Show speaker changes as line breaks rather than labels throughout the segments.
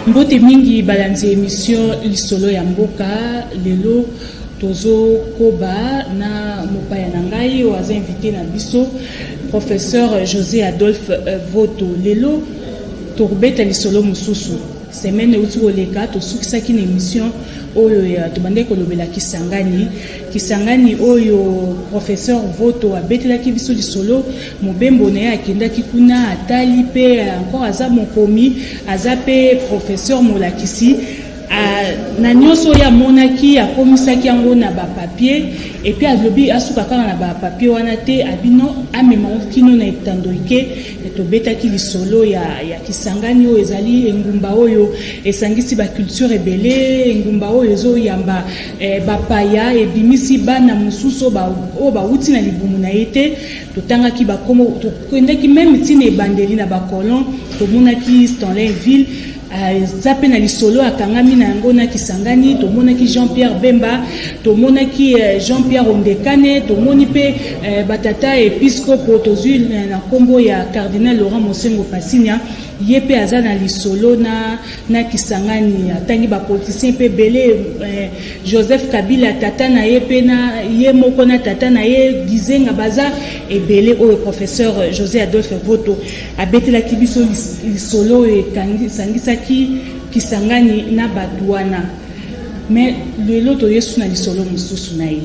Mbote mingi balandi emission Lisolo ya mboka. Lelo tozokoba na mopaya na ngai oyo aza invité na biso, professeur José Adolphe Voto. Lelo tokobeta lisolo mosusu. Semaine euti koleka, tosukisaki na émission oyo ya tobandaki kolobela Kisangani. Kisangani oyo professeur Voto abetelaki biso lisolo mobembo na ye, akendaki kuna, atali mpe encore. Aza mokomi, aza mpe professeur molakisi. Na nyonso oyo amonaki, akomisaki yango na bapapier. Et puis alobi asuka kaka na bapapier wana te, abino amema kino na etando eke. Tobetaki lisolo ya Kisangani oyo ezali engumba oyo esangisi baculture ebele, engumba oyo ezoyamba bapaya, ebimisi bana mosusu oyo bawuti na libumu na ye te. Totangaki bakomo, tokendaki même ntina ebandeli na bacolon, tomonaki Stanleyville, eza mpe na lisolo akangami na yango na Kisangani. Tomonaki Jean Pierre Bemba, tomonaki Jean Pierre Ondekane, tomoni mpe batata episcopo. Tozwi na nkombo ya cardinal Laurent Monsengwo Pasinya, ye mpe aza na lisolo na Kisangani. Atangi bapoliticien mpe ebele, Joseph Kabila, tata na ye mpe na ye moko na tata na ye Gizenga, baza ebele oyo professeur José Adolphe Voto abetelaki biso lisolo oyo esangisaki Kisangani na bato wana. Mais lelo toyesu na lisolo mosusu na ye.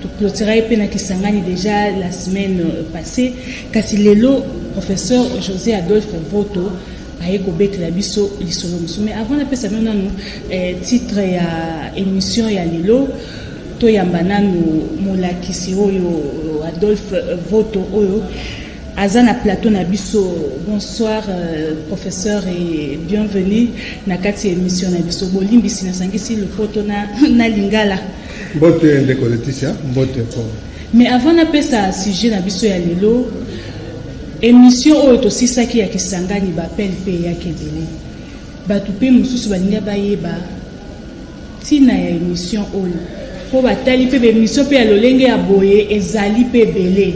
Toclôtura ye mpe na Kisangani déjà la semaine passée, kasi lelo professeur José Adolphe Voto aye kobetela biso lisolo mosusu. Mais avant napesa bino nanu titre ya émission ya lelo, toyamba nanu molakisi oyo Adolphe Voto oyo aza na plateau na biso. Bonsoir professeur et bienvenue na kati ya émission na biso. Bolimbisi, nasangisi lopoto na lingala.
Mbote ndeko Leticia, mbote po.
Mais avant napesa sujet na biso ya lelo, émission oyo tosisaki ya Kisangani, baappel mpe eyaki ebele. Bato mpe mosusu balingi bayeba ntina ya émission oyo, mpo batali mpe baémission mpe ya lolenge ya boye ezali mpe ebele.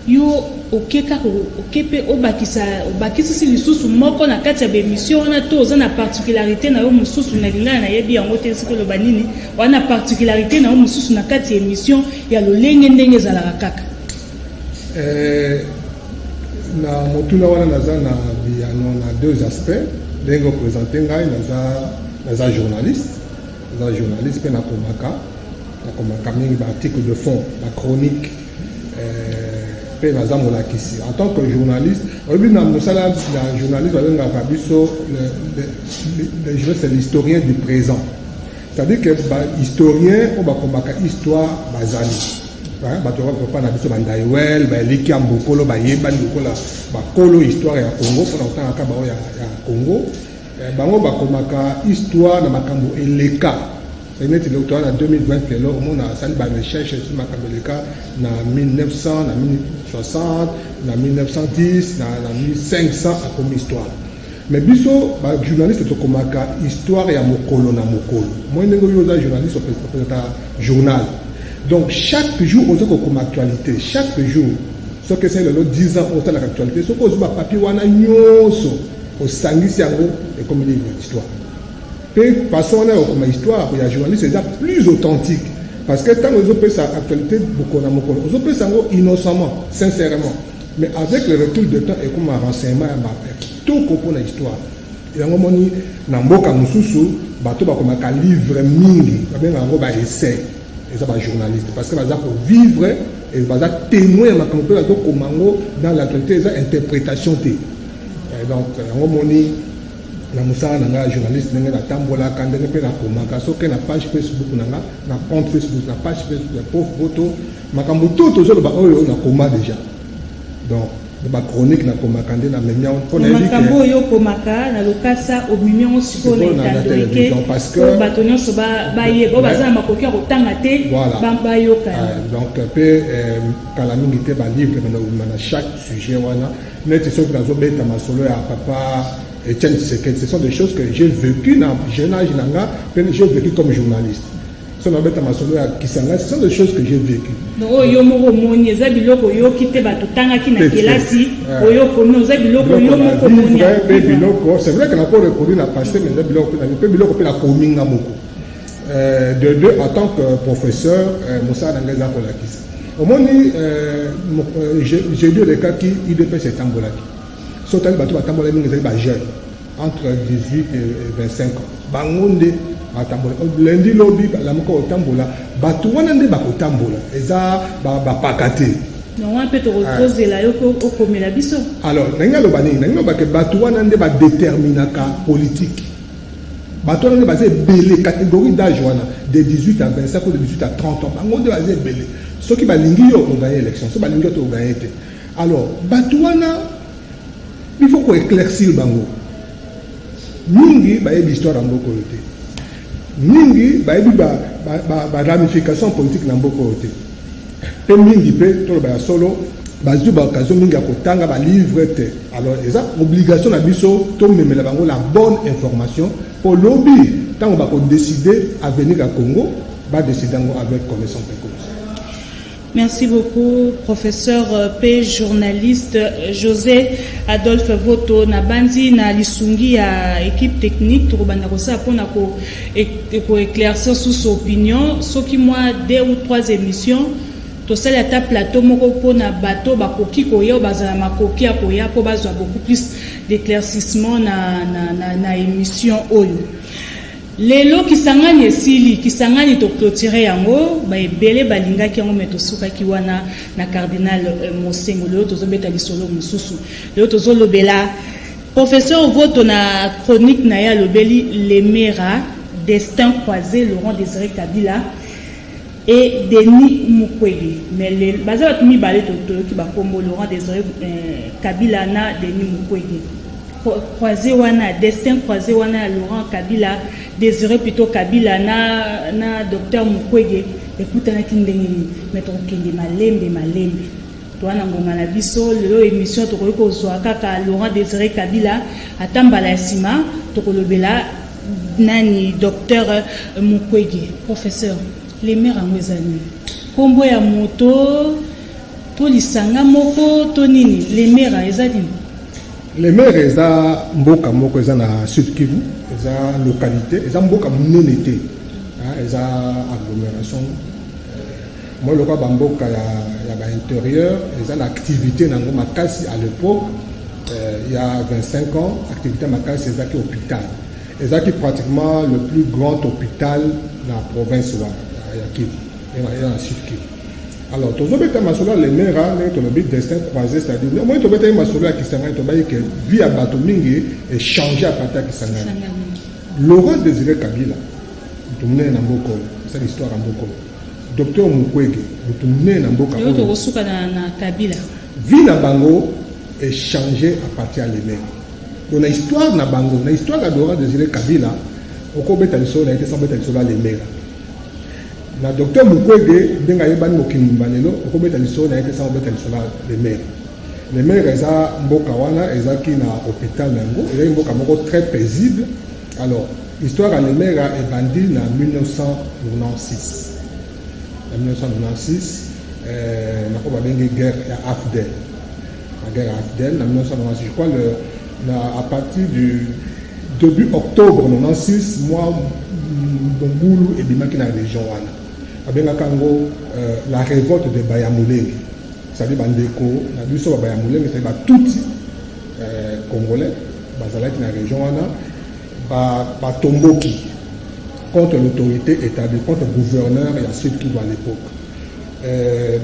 Yo oke kaka, oke mpe obakisa, obakisisi lisusu moko na kati ya baémission wana, to oza na particularité na yo mosusu? Na lingala nayebi yango te soki oloba nini wana, particularité na yo mosusu na kati ya émission ya lolenge ndenge ezalaka kaka.
Na motuna wana, naza na biyano na deux aspects. Ndenge oprésente ngai, naza journaliste, naza journaliste mpe nakomaka mingi baarticle de fond, bachronique, mpe naza molakisi. En tant que journaliste, oyebi, na mosala ya journaliste babengaka biso le journaliste, c'est l'historien du présent, c'est-à-dire que bahistorien oyo bakomaka histoire bazali bato papa na biso bandaiwel, baeliki ya mbokolo, bayebani lokola bakolo histoire ya Congo. Mpona kotangaka bango ya Congo, bango bakomaka histoire na makambo eleka. Neti toza na 2020 lelo, omona asali barecherche sur makambo eleka na 1900, na 1960, na 1910, na 1500, akomi histoire. Mais biso bajournaliste tokomaka histoire ya mokolo na mokolo. Moi, ndenge oyo oza journaliste, opresentaka journal, donc chaque jour oza kokoma actualité. Chaque jour, soki esali lelo 10 ans, otalaka actualité. Soki ozwi bapapier wana nyonso, osangisi yango, ekomi livre d'histoire. Mpe façon wana ya kokoma histoire ya journaliste eza plus authentique, parce que ntango ezopesa actualité mokolo na mokolo, ozopesa yango innocemment, sincèrement. Mais avec le recul de temps, ekoma renseignement ya kitoko mpona histoire. Yango moni na mboka mosusu, bato bakomaka livre mingi, babengaka yango baessai, eza bajournaliste, parce que baza kovivre, baza témoin ya makambo mpe bazokoma yango dans l'actualité, eza interprétation te. Donc yango moni na mosala na ngai ya journaliste, ndenge natambolaka, ndenge mpe nakomaka, soki na page Facebook na nga, na compte Facebook, na page Facebook ya Prof Voto, makambo to tozoloba oyo nakoma déjà, donc bachronique nakomaka nde namemi yango.
Mpo makambo oyo okomaka na lokasa, omemi yango sikoyo na etando eke, po bato nyonso bayeba, oyo baza na makoki ya kotanga te bayoka.
Donc mpe kala mingi te, balivre banda kobima na chaque sujet wana. Neti soki nazobeta masolo ya papa Etienne Tshisekedi, ce sont des choses que j'ai vécu na jeune âge na nga, mpe j'ai vécu comme journaliste. So nabeta masolo ya Kisangani, ce sont des choses que j'ai vécu.
Donc oyo yo moko omoni, eza biloko oyoki te, bato otangaki na kelasi oyo okomi, oza biloko yo moko omoni.
Mpe biloko, c'est vrai que nako recourir na passé, mais eza biloko mpe biloko mpe nakomi nga moko. De deux, en tant que professeur, mosala na ngai eza kolakisa. Omoni, jeudi elekaki, UDPS etambolaki. So otali bato batambola mingi, ezali bajeune entre 18 et 25 ans. Bango nde batambola lundi, lobi balamuka kotambola. Bato wana nde bakotambola, eza bapaka te.
Donc wana mpe tokozela yo okomela biso.
Alors, ndenge aloba nini, ndenge alobake, bato wana nde badeterminaka politique. Bato wana nde baza ebele, catégorie d'âge wana de 18 à 25 ou de 18 à 30 ans. Bango nde baza ebele. Soki balingi yo, oganye élection; soki balingi yo te, oganye te. Alors bato wana, il faut koéclaircir bango. Mingi bayebi histoire ya mboka oyo te, mingi bayebi baramification politique na mboka oyo te, mpe mingi mpe, toloba ya solo, bazwi baoccasion mingi ya kotanga balivre te. Alors eza obligation na biso tomemela bango la bonne information, mpo lobi ntango bakodécide avenir ya Congo, badécide yango avec connaissance de cause.
Merci beaucoup, professeur P, journaliste José Adolphe Voto. Na bandi na lisungi ya équipe technique, tokobanda kosala mpona koéclaircir sous opinion. Soki mwa deux ou trois émissions, tosali ata plateau moko mpona bato bakoki koya, oyo bazala makoki ya koya, mpo bazwa beaucoup plus d'éclaircissement na émission oyo. Lelo Kisangani esili, Kisangani toclôture yango. Baebele balingaki yango, me tosukaki wana na cardinal Mosengo. Lelo tozobeta lisolo mosusu. Lelo tozolobela, professeur Voto na chronique na ye alobeli Lemera, destin croisé, Laurent Désiré Kabila et Denis Mukwege. Mais baza bato mibale. Toyoki bakombo Laurent Désiré Kabila na Denis Mukwege. Croisé wana, destin croisé wana ya Laurent Kabila, Désiré plutôt Kabila na docteur Mukwege, ekutanaki ndenge nini? Mais tokokende malembe malembe. Towana ngonga na biso lelo, émission tokoki kozwa kaka Laurent Désiré Kabila. Ata mbala ya nsima tokolobela nani? Docteur Mukwege. Professeur, Lemera yango eza nini? Nkombo ya moto to lisanga moko to nini? Lemera eza nini?
Lemera eza mboka moko, eza na Sud Kivu, eza localité, eza mboka monene te, eza agglomération mwa lokola bamboka ya baintérieur. Eza na activité nango makasi à l'époque, il y a 25 ans. Activité makasi ezalaki hôpital, ezalaki pratiquement le plus grand hôpital na province wana ya Kivu, eza na Sud Kivu. Alors tozobeta masolo ya Lemera ndenge tolobi destin croisé, c'est-à-dire omoni, tobetaki masolo ya Kisangani, tobayi ke vie ya bato mingi echange à partir ya Kisangani. Laurent Désiré Kabila, moto monene na mboka oyo, esala histoire ya mboka oyo. Docteur Mukwege, moto monene na mboka
oyo. Tokosuka na Kabila.
Vie na bango echange à partir ya Lemera. Donc na histoire na bango, na histoire ya Laurent Désiré Kabila, okobeta lisolo na ye te sans obeta lisolo ya Lemera. Na docteur Mukwege, ndenge ayebani mokili mobimba lelo, okobeta lisolo na ye te sans obeta lisolo ya Lemera. Lemera eza mboka wana ezalaki na hôpital na yango, ezalaki mboka moko très paisible. Alors histoire ya Lemera ebandi na 1996. Na 1996, nako babengi guerre ya AFDL, la guerre ya AFDL na 1996, je crois, à partir du début octobre 96, mwa mobulu ebimaki na région wana. Babengaka yango la révolte de Bayamulenge, c'est-à-dire bandeko na biso babayamulenge, c'est-à-dire batutsi congolais bazalaki na région wana, batomboki contre l'autorité établie, contre gouverneur ya Sud Kivu à l'époque.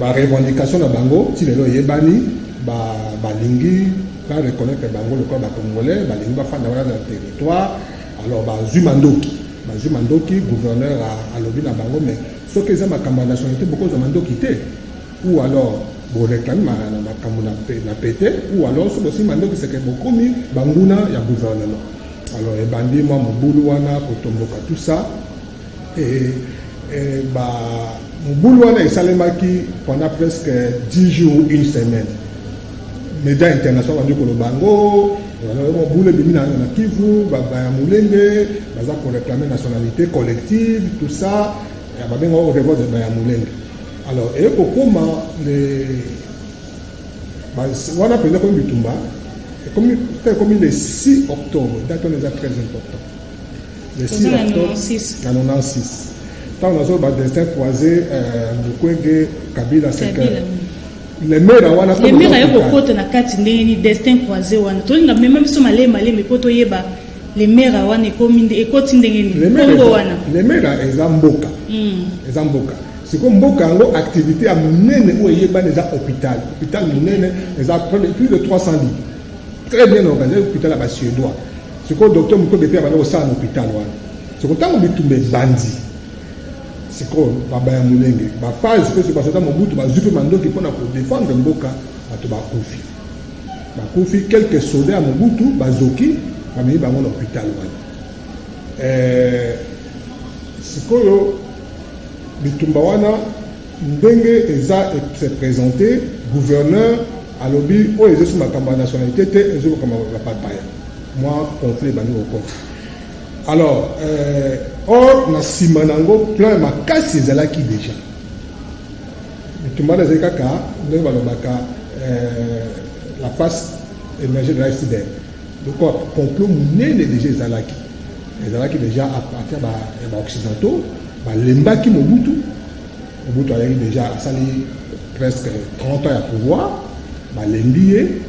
Barevendication na bango ti lelo eyebani: balingi bareconnaître bango lokola bacongolais, balingi bafanda wana na territoire. Alors bazwi mandoki, bazwi mandoki. Gouverneur alobi na bango: mais soki eza makambo ya nationalité, bokozwa mandoki te, ou alors boréclame na makambo na pete, ou alors soki bosimbi mandoki, seke bokomi banguna ya gouvernement. Alors ebandi mwa mobulu wana, kotomboka, tout ça. Et ba mobulu wana esalemaki pendant presque 10 jours ou une semaine. Média international bandi koloba yango: mobulu ebimi na Kivu, baya Mulenge baza koréclame nationalité collective, tout ça. Babengaka révolte ya Banyamulenge. Alors eye kokóma le wana mpenza ekomi bitumba, ekomi ekomi le 6 octobre. Date wana eza très important, le 6 octobre na 96. Ntango nazoloba destin croisé, Mukwege, Kabila, c'est que Lemera wana.
Lemera yo kokota na kati ndenge ni destin croisé wana? Tolinga mema biso malema malema mpo toyeba Lemera wana ekomi ekoti ndenge nini kongo wana.
Lemera eza mboka, eza mboka. Sikoyo mboka yango, activité ya monene oyo eyebani eza hôpital. Hôpital monene, eza plus de 300 lits, très bien organisé, hôpital ya Basuédois. Sikoyo docteur Mukwege mpe abanda kosala na hôpital wana. Sikoyo ntango bitumba ebandi, sikoyo Babanyamulenge, baphase mpe soki basoda Mobutu bazwi mpe mandoki mpona kodéfendre mboka, bato bakufi, bakufi. Quelques soldats ya Mobutu bazoki, bamemi bango na hôpital wana. Sikoyo bitumba wana ndenge eza se présente, gouverneur alobi oyo eza so makambo ya nationalité te, ezo makambo ya bapaya. Mwa conflit ebandi kokota. Alors or na nsima na yango, plan makasi ezalaki déjà. Bitumba wana ezali kaka ndenge balobaka la face émergée de l'iceberg. Donc complot monene déjà ezalaki déjà à partir ya Baoccidentaux. Balembaki Mobutu. Mobutu ayaki déjà, asali presque 30 ans ya pouvoir, balembi ye,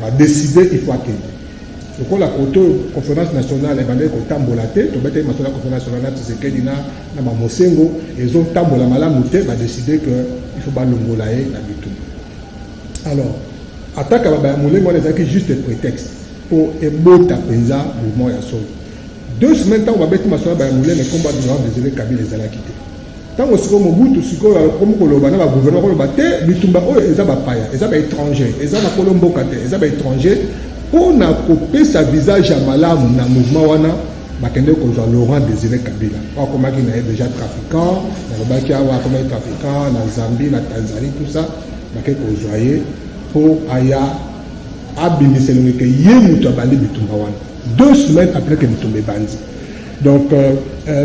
badécide il faut akende. Lokola kote oyo conférence nationale ebandaki kotambola te, tobetaki masolo ya conférence nationale na Tshisekedi na Bamosengo, ezotambola malamu te, badécide que il faut balongola ye na bitumba. Alors ataka Babanyamulenge wana ezalaki juste prétexte mpo ebota mpenza mouvement ya solo. 2 semaines ntango babeti masolo ya Banyamulenge, nkombo ya Laurent Désiré Kabila ezalaki te. Ntango sikoyo Mobutu sikoyo akomi koloba na bagouvernement, koloba te, bitumba oyo eza bapaya, eza baétranger, eza bakolo mboka te, eza baétranger. Mpo na kopesa visage ya malamu na mouvement wana, bakende kozwa Laurent Désiré Kabila oyo akomaki na ye déjà trafiquant. Nalobaki awa, akomaki trafiquant na Zambie, na Tanzanie, tout ça. Bake kozwa ye mpo aya abimisa elongi ke ye moto abandi bitumba wana, 2 semaines après ke bitumba ebandi. Donc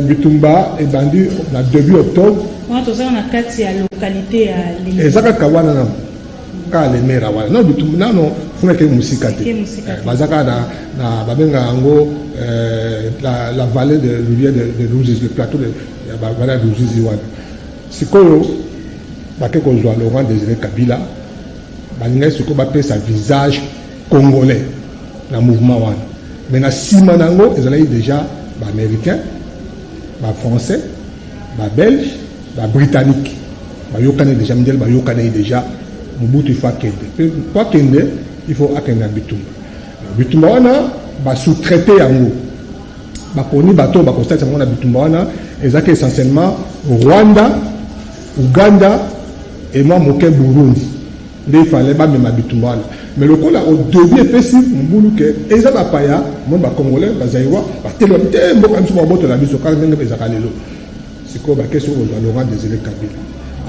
bitumba ebandi na début octobre.
Wana tozala na kati ya localité ya
Eza kaka wana na kaka Lemera wana. Nano bitumba nano funaki mosika te, baza kaka na babenga yango la vallée de rivière de Ruzizi, le plateau de ya vallée ya Ruzizi wana. Sikoyo bake kozwa Laurent Désiré Kabila, balingaki sikoyo bapesa visage congolais na mouvement wana. Mais na nsima na yango ezalaki déjà Baaméricain, Bafrançais, Babelge, Babritannique. Bayokani déjà, mindele bayokani déjà. Mobutu il faut akende, mpe po akende, il faut akende na bitumba. Bitumba wana basous-traité yango, baponi bato oyo bakosalisa bango na bitumba wana. Ezalaki essentiellement Rwanda, Uganda et mwa moke Burundi nde ifale bamema bitumba wana. Mais lokola au début epesi mobulu ke eza bapaya, moi Bacongolais, Bazaïrois batelema te, mboka biso babotola biso kaka ndenge ezalaka lelo. Sikoyo bakesi kozwa Laurent Désiré Kabila.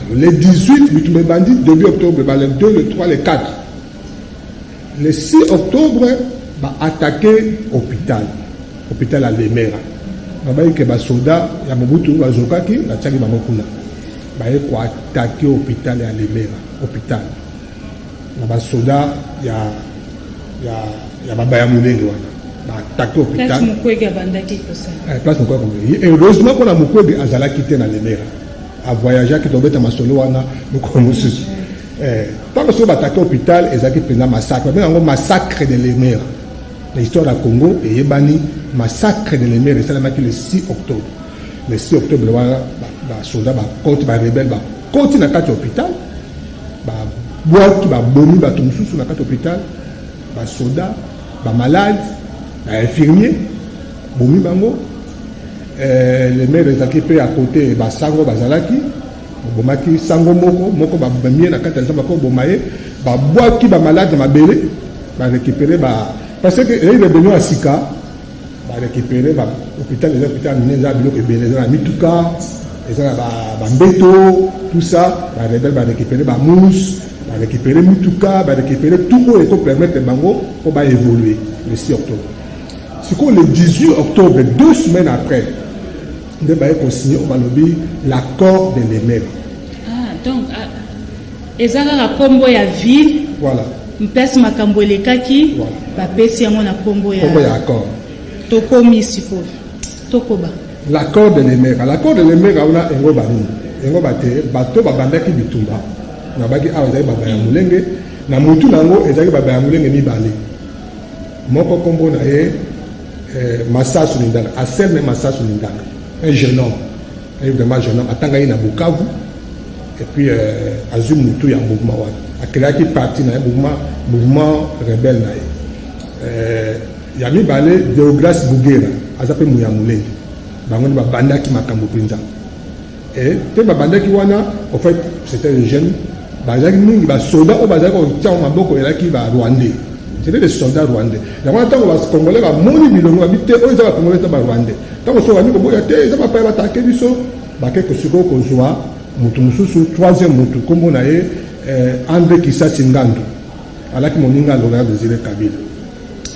Alors le 18, bitumba ebandi début octobre, ba le 2, le 3, le 4, le 6 octobre baattaqué hôpital, hôpital ya Lemera. Babai ke basoda ya Mobutu bazokaki, batiaki bango kuna, baye koattaquer hôpital ya Lemera, hôpital na basoda ya Babanyamulenge wana baattaqué hôpital.
Mukwege abandaki kosala.
Place Mukwege. Heureusement mpona Mukwege, azalaki te na Lemera, avoyageaki. Tobeta masolo wana mokolo mosusu. Ntango soki baattaqué hôpital, ezalaki mpenza massacre. Babenga yango massacre de Lemera. Na histoire ya Congo eyebani, massacre de Lemera esalemaki le 6 octobre. Le 6 octobre wana, basoda bakoti, barebelles bakoti na kati ya hôpital, babwaki, babomi bato mosusu na kati ya hôpital, basoda, bamalade, bainfirmier, bomi bango. Lemera ezalaki mpe ya kote, basango bazalaki, babomaki sango moko moko, bamie ye na kati ya nzambe, bakoboma ye, babwaki bamalade na mabele, barécupéré ba, parce que ezali rébellion ya sika, barécupéré bahôpital. Eza hôpital minene, eza biloko ebele, eza na mituka, eza na bambeto, tout ça. Barebelles barécupéré bamousse, barécupéré mituka, barécupéré tout oyo ekopermettre bango mpo baévoluer le 6 octobre. Sikoyo le 18 octobre, 2 semaines après. Nde baye kosigner oyo balobi l'accord de Lemera.
Ah, donc ah, eza kaka nkombo ya ville.
Voilà.
Place makambo elekaki.
Voilà.
Bapesi yango na nkombo ya
nkombo ya accord.
Tokomi sikoyo, tokoba.
L'accord de Lemera. L'accord de Lemera wana engoba nini? Engoba te bato babandaki bitumba nabaki awa ezalaki babaya molenge na mutu na yango, ezalaki babaya molenge mibale. Moko nkombo na ye Masasu Nindaka, Anselme Masasu Nindaka, un jeune homme, un vraiment jeune homme, atangaki na Bukavu et puis azwi mutu ya mouvement wana, acréaki parti na ye, mouvement rebelle na ye. Ya mibale, Deogras Bugera, aza mpe moya molenge. Bango nde babandaki makambo mpenza e te babandaki wana. En fait, c'était un jeune, bazalaki mingi basoda oyo bazalaki kotia maboko, ezalaki barwandais, c'était des soldats rwandais. Yango wana ntango bacongolais bamoni bilongo, babi te, oyo eza bacongolais te, barwandais. Ntango so bandi koboya te, eza bapaya batake biso, bake sikoyo kozwa motu mosusu, troisième motu, nkombo na ye André Kisasi Ngandu, alaki moninga ya Laurent Désiré Kabila.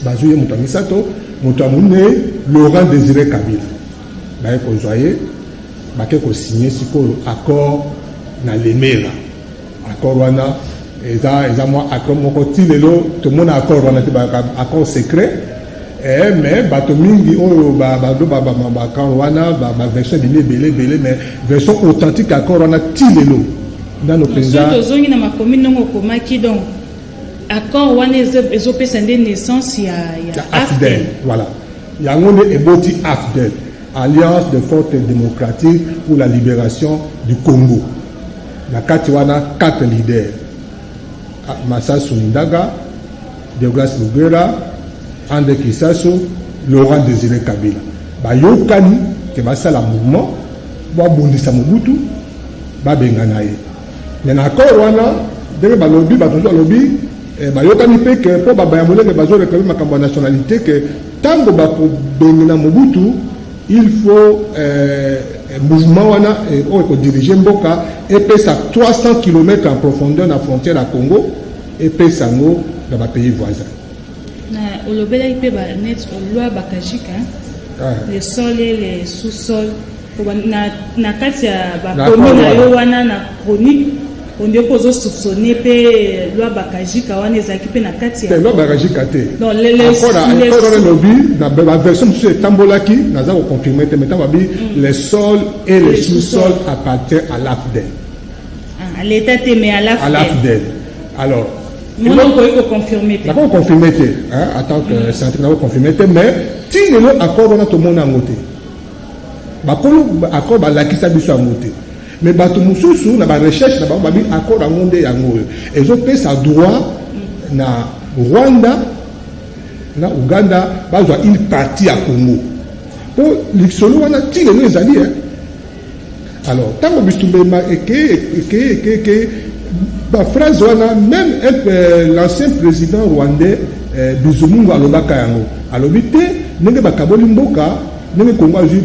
Bazwi ye moto ya misato. Moto ya monei, Laurent Désiré Kabila, baye kozwa ye, bake kosigner sikoyo accord na Lemera. Accord wana eza mwa accord moko, ti lelo tomona accord wana te, accord secret. Mais bato mingi oyo baaccord wana, baversion ebimi ebele ebele, mais version authentique accord wana ti lelo nano mpenza.
Tozongi na makomi ndongo okomaki, donc accord wana ezopesa nde naissance ya
AFDL. Voilà, yango nde eboti AFDL, Alliance de forces démocratiques pour la libération du Congo. Na kati wana, quatre leaders: Masasu Nindaga, Deogras Lugera, André Kisasu, Laurent Désiré Kabila. Bayokani ke basala mouvement, babundisa Mobutu, babengana ye. Mais na accord wana, ndenge balobi, bato mosusu balobi bayokani mpe ke mpo babaya molenge bazoréclamer makambo ya nationalité, ke ntango bakobengana Mobutu, il faut mouvement wana oyo ekodiriger mboka epesa 300 km en profondeur na frontière ya Congo, epesa yango na bapays voisin.
Na olobelaki mpe net loi Bakajika, le sol et les sous-sol, na kati ya bakomi na yo wana na chronique, ondie mpo ozosoupçonner mpe loi Bakajika wana ezalaki mpe na kati
ya loi Bakajika te. Accord wana elobi, na baversion mosusu etambolaki, naza koconfirmer te, mais ntango babi les sols et les sous-sols appartient à l'AFDL.
À l'État te, mais à
l'AFDL. À l'AFDL. Alors
mono okoki koconfirmer te.
Nako confirmer te en tant que scientifique, nako confirmer te, mais ti lelo accord wana tomona yango te. Bakolo accord balakisa biso yango te, mais bato mosusu na barecherche na bango babi accord yango nde yango oyo ezopesa droit na Rwanda na Uganda bazwa une partie ya Congo, mpo lisolo wana ti lelo ezali. Alors ntango bitumba eke eke eke eke, baphrase wana, même l'ancien président rwandais Bizimungu alobaka yango, alobi te ndenge bakaboli mboka, ndenge Kongo azwi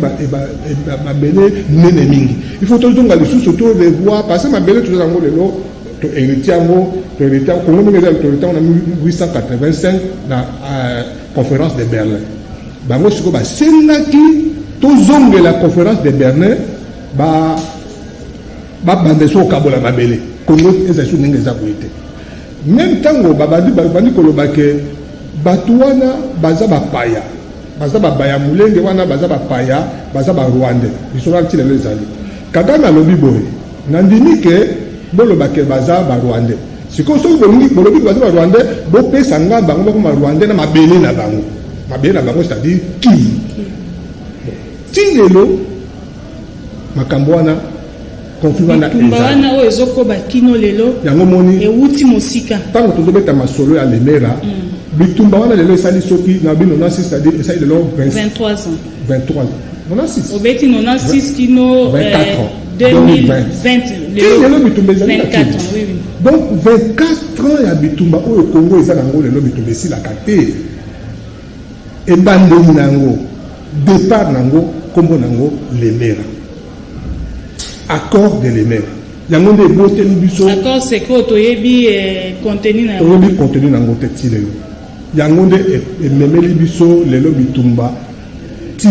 mabele minene mingi, il faut tozonga lisusu to revoir, parce que mabele toza yango lelo, tohérité yango, tohérité Kongo ndenge eza, tohérité yango na 1885 na conférence de Berlin. Bango sikoyo basengaki tozongela conférence de Berlin, babanda so kokabola mabele. Kongo eza so ndenge eza boye te. Même ntango babandi koloba ke bato wana baza bapaya, baza babaya molenge wana, baza bapaya, baza barwandais, lisolo wana ntina lelo ezali. Kagame alobi boye: nandimi ke boloba ke baza barwandais. Sikoyo soki bolingi, bolobi ke baza barwandais, bopesa nga bango moko barwandais na mabele na bango, mabele na bango, c'est-à-dire Kivu. Ti lelo makambo wana, conflit wana.
Bitumba wana oyo ezokoba kino lelo.
Yango moni.
Ewuti mosika.
Ntango tozobeta masolo ya Lemera, bitumba wana lelo esali soki na bino 96, c'est-à-dire esali lelo
23 ans.
23 ans, 96.
Obeti 96 kino
24 ans.
2020.
Ti lelo bitumba ezali na
24 ans, oui.
Donc 24 ans ya bitumba oyo Kongo eza nango lelo, bitumba esilaka te. Ebandeli na yango, départ na yango, nkombo na yango Lemera, accord de Lemera, yango nde eboteli biso.
Accord secret oyo toyebi contenu na yango.
Toyebi contenu na yango te ti lelo. Yango nde ememeli biso lelo bitumba ti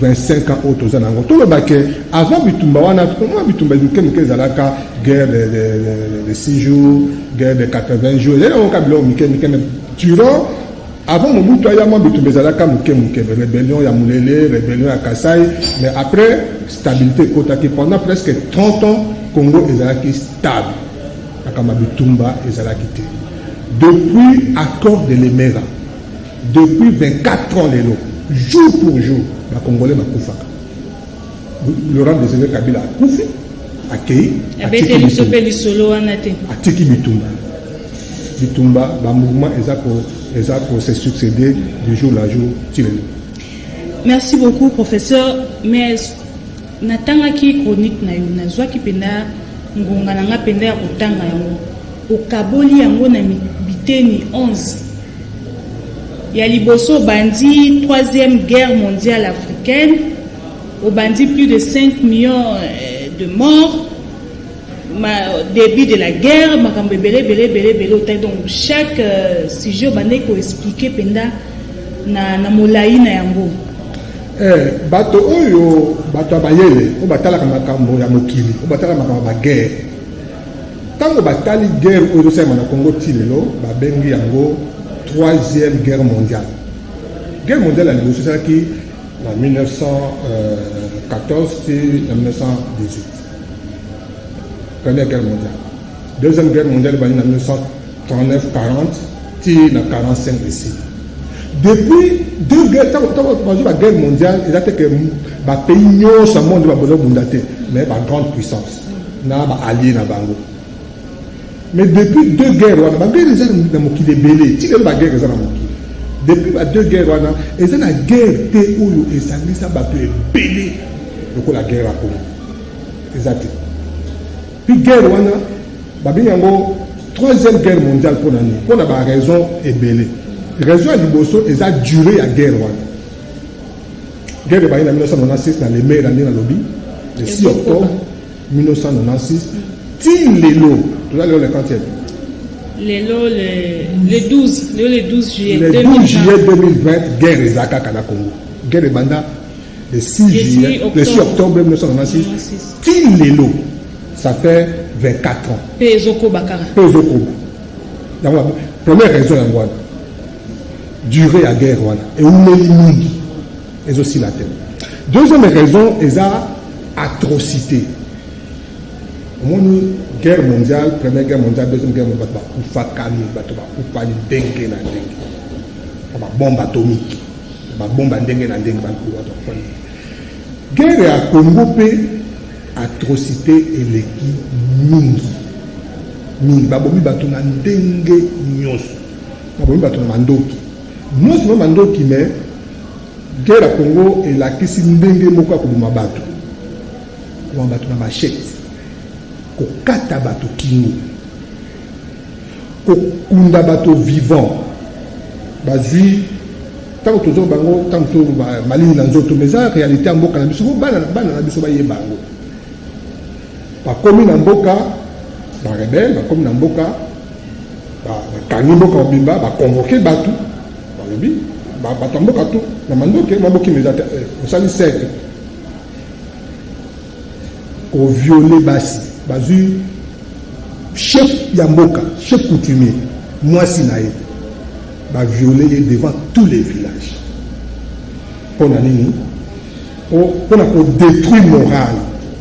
25 ans oyo toza na yango. Toloba ke avant bitumba wana, mwa bitumba mike mike ezalaka, guerre de 6 jours, guerre de 80 jours, ezali yango kaka biloko mike mike. Mais durant, avant Mobutu aya, mwa bitumba ezalaka moke moke, rébellion ya Mulele, rébellion ya Kasai. Mais après, stabilité ekotaki. Pendant presque 30 ans, Congo ezalaki stable, makambo ya bitumba ezalaki te. Depuis accord de Lemera, depuis 24 ans, lelo jour pour jour Bacongolais bakufaka. Laurent Désiré Kabila akufi, akei.
Abeteli biso mpe lisolo wana te.
Atiki bitumba, bitumba, bamouvement eza ko se succéder du jour la jour ti lelo.
Merci beaucoup, professeur. Mais natangaki chronique na yo, nazwaki mpenza ngonga na nga mpenza ya kotanga yango. Okaboli yango na biteni 11. Ya liboso, obandi Troisième Guerre mondiale africaine, obandi plus de 5 millions de morts, début de la guerre, makambo ebele ebele ebele ebele otali. Donc chaque sujet, obandaki koexpliquer mpenza na molai na yango.
Bato oyo, bato ya bayele oyo batalaka makambo ya mokili, oyo batalaka makambo ya baguerre, ntango batali guerre oyo ezosalema na Congo ti lelo, babengi yango Troisième Guerre mondiale. Guerre mondiale ya liboso esalaki na 1914 ti na 1918, Première Guerre mondiale. Deuxième Guerre mondiale ebandi na 1939 40 ti na 45 esili. Depuis deux guerres, ntango bazwi baguerre mondiale, eza te ke bapays nyonso ya monde bazobunda te, mais bagrande puissance na baallié na bango. Mais depuis deux guerres wana, baguerre eza na mokili ebele ti lelo, baguerre eza na mokili. Depuis ba deux guerres wana, eza na guerre te oyo esangisa bato ebele lokola guerre ya Congo, eza te. Puis guerre wana, babengi yango Troisième Guerre mondiale mpo na nini? Mpo na baraison ebele. Raison ya liboso eza durée ya guerre wana. Guerre ebandi na 1996 na Lemera, nde nalobi le 6 octobre 1996 ti lelo. Toza lelo le quantième?
Lelo le 12, lelo le 12 juillet.
Le 12 juillet 2020, guerre eza kaka na Congo. Guerre ebanda le 6 juillet, le 6 octobre 1996 ti lelo, ça fait 24 ans.
Mpe ezokoba kaka.
Mpe ezokoba. Yango première raison yango wana, durée ya guerre wana eumeli mingi, ezosila te. Deuxième raison eza atrocité. Omoni, guerre mondiale, Première Guerre mondiale, Deuxième Guerre mondiale, bato bakufakani, bato bakufani ndenge na ndenge, na babombe atomique, na babombe ya ndenge na ndenge, bato bakufani. Guerre ya Congo mpe, atrocité eleki mingi mingi. Babomi bato na ndenge nyonso, babomi bato na mandoki nyonso, na mandoki. Mais guerre ya Congo elakisi ndenge moko ya koboma bato, koboma bato na machette, kokata bato kingo, kokunda bato vivant. Bazwi ntango tozo bango, ntango mosusu malili na nzoto, mais eza réalité ya mboka na biso. Po bana na biso bayeba yango. Bakomi na mboka, barebelles bakomi na mboka, bakangi mboka mobimba, baconvoquer bato, balobi bato ya mboka tu na mandoke, mabokimi eza te, osali cercle. Kovioler basi, bazwi chef ya mboka, chef coutumier, mwasi na ye, bavioler ye devant tous les villages. Mpo na nini? Mpona kodétruire morale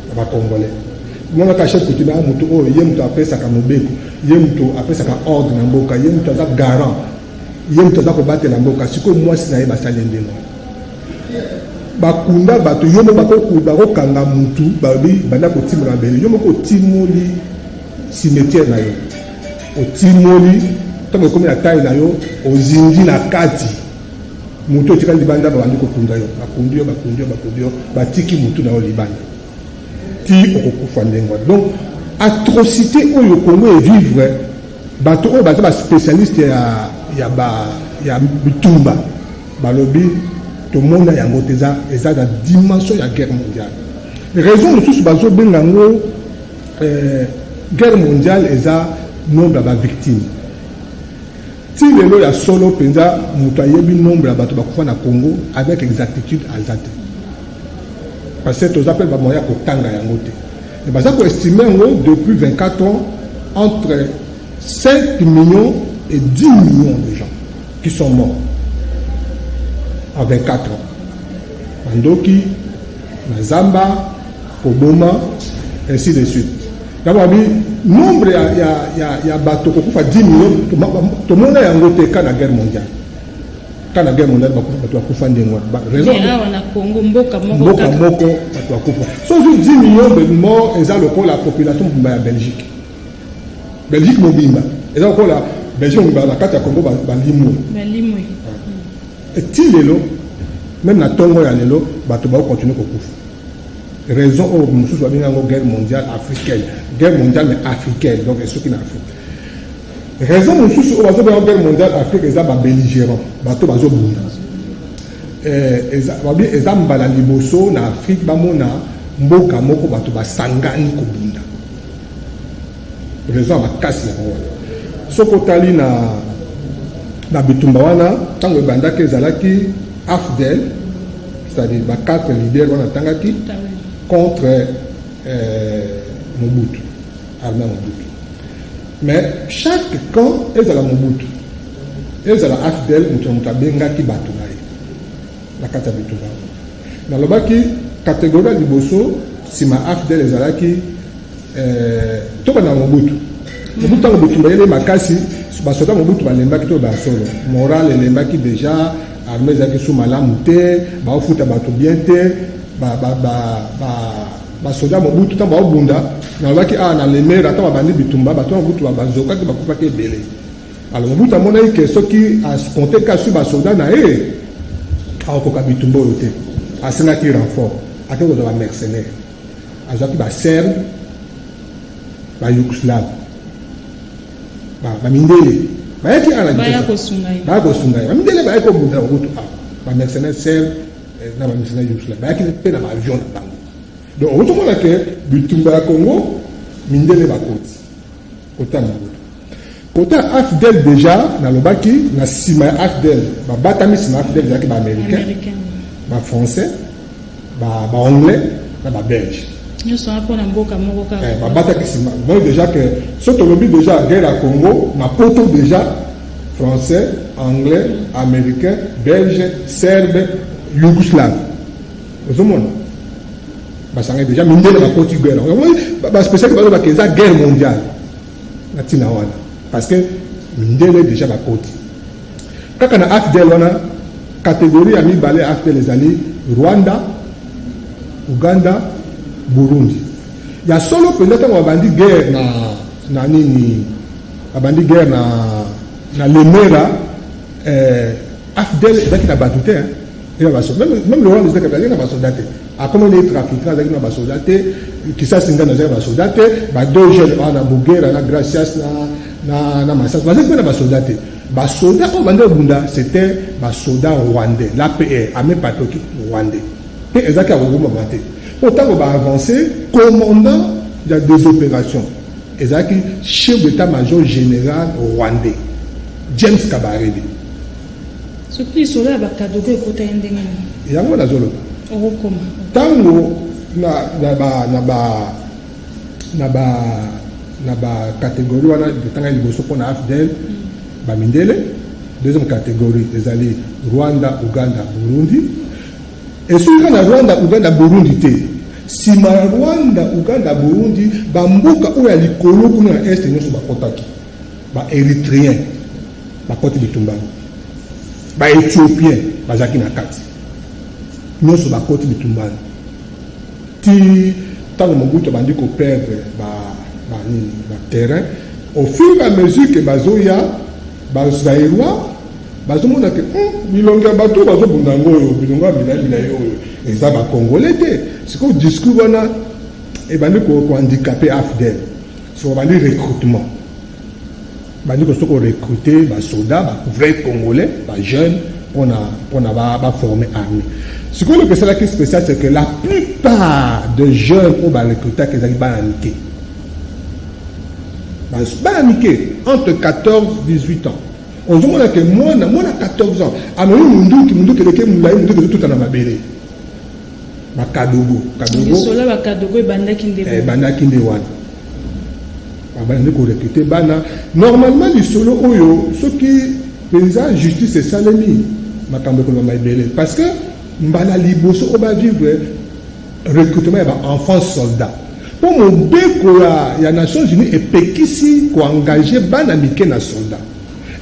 ya Bacongolais. Monaka chef coutumier, moto oyo ye moto apesaka mobeko, ye moto apesaka ordre na mboka, ye moto aza garant, ye moto aza kobatela mboka. Sikoyo mwasi na ye, basali ndenge wana, bakunda bato. Yo moko bakokanga mutu, balobi banda kotimola mabele. Yo moko otimoli cimetière na yo, otimoli, ntango ekomi na taille na yo, ozindi na kati, motu otikali libanda, babandi kokunda yo, bakundi yo, bakundi yo, bakundi yo, batiki motu na yo libanda ti okokufa ndenge wana. Donc atrocité oyo Congo evivre, bato oyo baza baspécialiste ya bitumba balobi tomona yango te, eza na dimension ya guerre mondiale. Raison mosusu bazobenga yango guerre mondiale eza nombre ya bavictime. Ti lelo, ya solo mpenza, moto ayebi nombre ya bato bakufa na Congo avec exactitude aza te. Parce que toza mpe bamoyen ya kotanga yango te. Mais baza koestime yango depuis 24 ans entre 5 millions et 10 millions de gens qui sont morts en 24 ans. Bandoki, na zamba, koboma, ainsi de suite. Yango babi nombre ya bato kokufa 10 millions, tomona yango te ka na guerre mondiale. Ka na guerre mondiale bato bakufa ndenge wana.
Raison awa na Congo, mboka moko.
Mboka moko bato bakufa. So ozwi 10 millions de morts, eza lokola population mobimba ya Belgique. Belgique mobimba, eza lokola Belgique mobimba na kati ya Congo balimwe.
Balimwe.
Eti lelo, même na ntongo ya lelo, bato bakocontinue kokufa. Raison oyo mosusu babengi yango guerre mondiale africaine, guerre mondiale mais africaine, donc esoki na Afrique. Raison mosusu oyo bazobenga guerre mondiale Afrique eza babelligérant, bato bazobunda. Babi eza mbala liboso na Afrique bamona mboka moko bato basangani kobunda. Raison ya makasi yango wana. Soki otali na bitumba wana, ntango ebandaki, ezalaki AFDL, c'est-à-dire ba quatre leaders wana atangaki, contre Mobutu, armée Mobutu. Mais chaque camp, ezala Mobutu, ezala AFDL, moto na moto abengaki bato na ye na kati ya bitumba wana. Nalobaki catégorie ya liboso nsima AFDL ezalaki tobanda Mobutu. Mobutu, ntango bitumba yele makasi, basoda Mobutu balembaki to basolo moral elembaki déjà, armée ezalaki su malamu te, baofuta bato bien te. Basoda Mobutu, ntango baobunda, nalobaki awa na Lemera, ntango babandi bitumba, bato ya Mobutu bazokaki, bakufaki ebele. Alors Mobutu amonaki ke soki akonte kasi basoda na ye, akokoka bitumba oyo te. Asengaki renfort, ake kozwa bamercenaire. Azwaki baserbe, bayougoslave, bamindele bayaki awa.
Baya kosunga ye.
Baya kosunga ye. Bamindele bayaki kobunda na Mobutu awa, bamercenaire serbe na bamercenaire yougoslave, bayaki mpe na baavion na bango. Donc okotomona ke bitumba ya Congo, mindele bakoti kota Mobutu. Kota AFDL, déjà nalobaki na nsima ya AFDL, babatami nsima ya AFDL ezalaki baaméricain,
américain,
bafrançais, baanglais na babelge.
Nyonso wana mpona mboka moko kaka.
Babataki nsima. Donc déjà que so tolobi déjà guerre ya Congo na poto, déjà français, anglais, américain, belge, serbe, yougoslave, ozomona basangani déjà, mindele bakoti guerre. Baspécialiste balobaka eza guerre mondiale na ntina wana, parce que mindele déjà bakoti. Kaka na AFDL wana, catégorie ya mibale ya AFDL ezali Rwanda, Uganda, Burundi. Ya solo mpenza, ntango babandi guerre na nini, babandi guerre na Lemera, AFDL ezalaki na bato te, eza basoda. Même le Rwanda ezalaki na basoda te. Akomi ne trafiquant, azalaki na basoda te. Kisasi Ngano azalaki na basoda te. Badeux jeunes wana, Bugera na Gracias na Masasi, bazalaki mpe na basoda te. Basoda oyo bandi kobunda, c'était basoda rwandais, l'APR, armée patriotique rwandais, mpe ezalaki ya kogumbama te. Mpo ntango baavance, commandant ya des opérations ezalaki chef d'état-major général rwandais James Kabarebe.
Soki lisolo ya bakadogo ekota ye ndenge nini?
Yango nazoloba.
Okokoma.
Ntango na ba catégorie wana totanga liboso mpona AFDL, bamindele, deuxième catégorie ezali Rwanda, Uganda, Burundi. Esoki kaka na Rwanda, Uganda, Burundi te, nsima ya Rwanda, Uganda, Burundi, bamboka oyo ya likolo kuna na Est nyonso bakɔtaki. Baérythréen bakɔti bitumba, baéthiopien bazalaki na kati, nyonso bakɔti bitumbani ti ntango Mobutu abandi koperdre banini, baterrain, au fur et à mesure ke bazoya, bazaïrois bazomona ke bilongi ya bato bazobunda yango oyo, bilongo ya milai milai oyo, eza bacongolais te. Sikoyo discours wana ebandi kohandicaper AFDL. Soko bandi recrutement, bandi koso korecrute basoda, bavrai congolais, bajeune, mpona baformer armée. Sikoyo eloko esalaki spécial, c'est que la plupart de jeunes oyo barecrutaki ezalaki bana mike, bana mike entre 14 18 ans. Ozomona ke mwana 14 ans amemi munduki, munduki eleki molai, munduki ezotuta na mabele. Bakadogo, Kadogo.
Lisolo Bakadogo ebandaki nde
Ebandaki nde wana, babandi korecruter bana. Normalement, lisolo oyo, soki mpenza justice esalemi, makambo ekolobama ebele, parce que mbala liboso oyo bavivre recrutement ya baenfant soldat, mpo mobeko ya Nations Unies epekisi koengager bana mike na soldat.